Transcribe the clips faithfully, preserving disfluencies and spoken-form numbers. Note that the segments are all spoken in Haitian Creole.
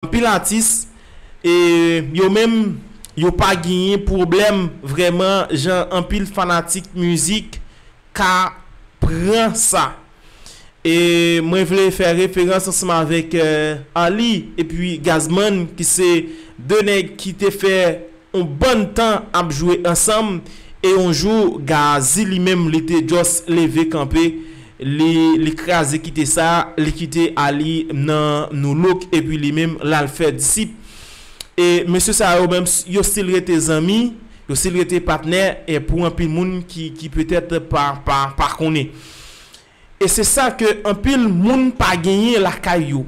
Anpil atis, e yo menm, yo pa genyen pwoblèm vrèman jan anpil fanatik mizik ka pran sa. E mwen vle fè referans ansanm avèk, eh, Arly epi Gazman, ki se de nèg ki te fè yon bann tan ap jwe ansanm, e yon jou, Gazzy li menm, li te just leve kanpe, li, li kraze kite sa, li kite Arly nan nou look, epi li menm, l al fè disip. E mesye sa yo menm, yo still rete zanmi, yo still rete patnè, e pou anpil moun ki, ki petèt pa, pa, pa konnen. E se sa ke anpil moun pa genyen lakay yo.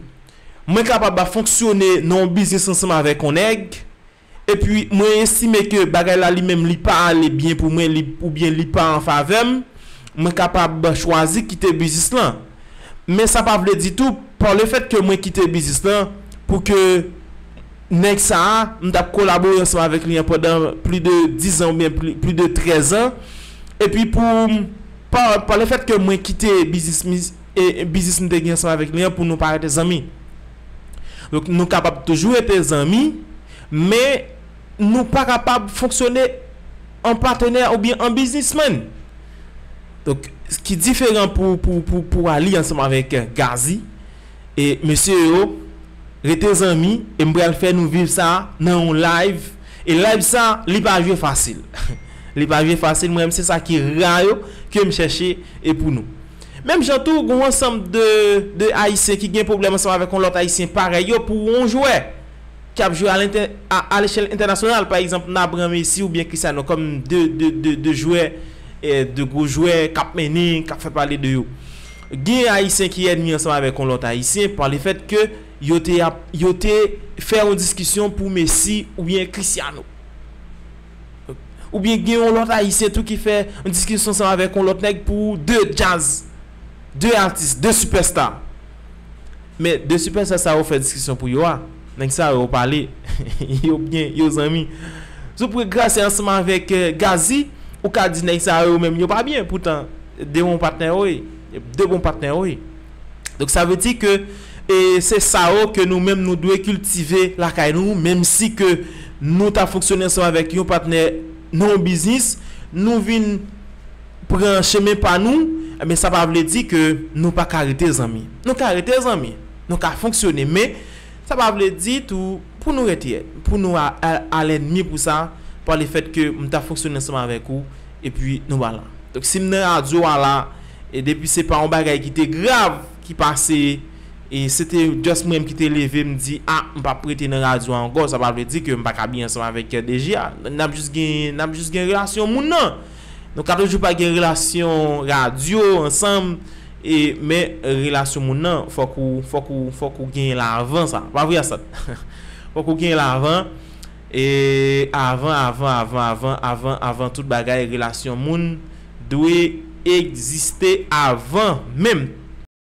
Mwen kapab ap fonksyone nan yon biznis ansanm avèk yon nèg, epi mwen estime ke bagay la li menm li pa ale byen pou mwen, li, oubyen li pa an favè m, mwen kapab chwazi kite biznis lan. Men sa pa vle di tou, pa lefèt ke mwen kite biznis lan, pou ke nèg sa a, m t ap kolabore ansanm avèk li an pandan plis de diz an oubyen pli, plis de trèz an. Epi pou m, pa, pa lefèt ke mwen kite biznis, mi- e, e biznis m te gen ansanm avèk li an pou nou pa rete zanmi. Donk, nou kapab toujou rete zanmi, men nou pa kapab fonksyone an patnè oubyen an biznismenn. Donk, ki diferan pou, pou, pou, pou Arly ansanm avèk, eh, Gazzy. E mesye yo, rete zanmi, e m pral fè nou viv sa nan yon live. E live sa, li pa jwe fasil. Li pa jwe fasil, mwen menm se sa ki ra yo ke m chèche e pou nou. Menm jan tou, gen yon ansanm de, de Ayisyen ki gen pwoblèm ansanm avèk yon lòt Ayisyen parèy yo pou yon jwè ki ap jwe a lentè-, a, a lechèl entènasyonal, pa egzanp, Nabran Messi oubyen Cristiano, kòm de, de, de, de jwè, eh, de gwo jwè k ap mennen, k ap fè pale de yo. Gen Ayisyen ki ènmi ansanm avèk yon lòt Ayisyen pa lefèt ke yo te ap, yo te fè yon diskisyon pou Messi oubyen Cristiano. Oubyen gen yon lòt Ayisyen tou ki fè yon diskisyon ansanm avèk yon lòt nèg pou de djaz, de atis, de sipèsta. Men de sipèsta sa yo fè diskisyon pou yo a, nèg sa yo pale, yo byen, yo zanmi. Si w pran Gracia ansanm avèk, eh, Gazzy, ou ka di nèg sa yo menm yo pa byen. Poutan, de bon patnè yo ye. De bon patnè yo ye. Donk, sa vle di ke, e, se sa yo ke nou menm nou dwe kiltive lakay nou, menm si ke nou ta fonksyone ansanm avèk yon patnè nan yon biznis, nou vin pran chemen pa nou, men sa pa vle di ke nou pa ka rete zanmi. Nou ka rete zanmi, nou ka fonksyone, men sa pa vle di tou pou nou rete, pou nou a, a, a lènmi pou sa, pa lefèt ke m ta fonksyone ansanm avèk ou, epi nou pa la. Donk, si m nan radyo a la, e depi se pa yon bagay ki te grav ki pase, e se te just mwen menm ki te leve, m di, "A, m p ap rete nan radyo a ankò," sa pa vle di ke m pa ka byen ansanm avèk D J a. N ap jis gen, n ap jis gen relasyon moun nan. Nou ka toujou pa gen relasyon radyo ansanm, e, men relasyon moun nan, fòk ou, fòk ou, fòk ou gen lavan sa. Pa vre, Asad? Fòk ou gen lavan. E avan, avan, avan, avan, avan, avan tout bagay, relasyon moun dwe egziste avan menm.